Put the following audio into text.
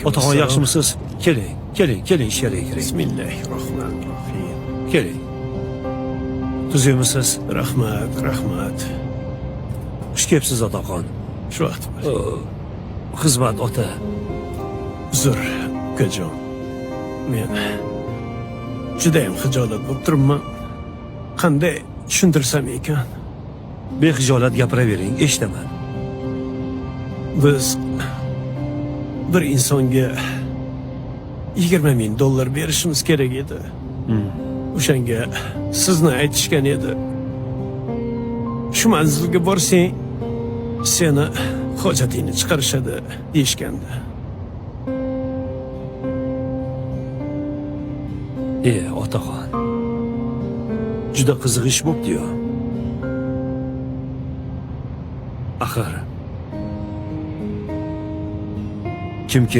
Otaxon, yaxshimisiz? Keling, keling, keling, ichkariga kiring. Bismillahirrohmanirrohim. Keling. Tuzukmisiz? Rahmat, rahmat. Xush kelibsiz, otaxon. Shu vaqt Xizmat, ota. Uzr, ukajon. Men judayam xijolat bo'lib turibman. Qanday tushuntirsam ekan? Bexijolat gapiravering, eshitaman. Biz bir insonga 20 ming dollar berishimiz kerak edi. O'shanga sizni aytishgan edi. Shu manzilga borsang, seni hojatingni chiqarishadi deyishgandi. E, otaxon. Juda qiziq ish bo'pti-yu. Axir kimki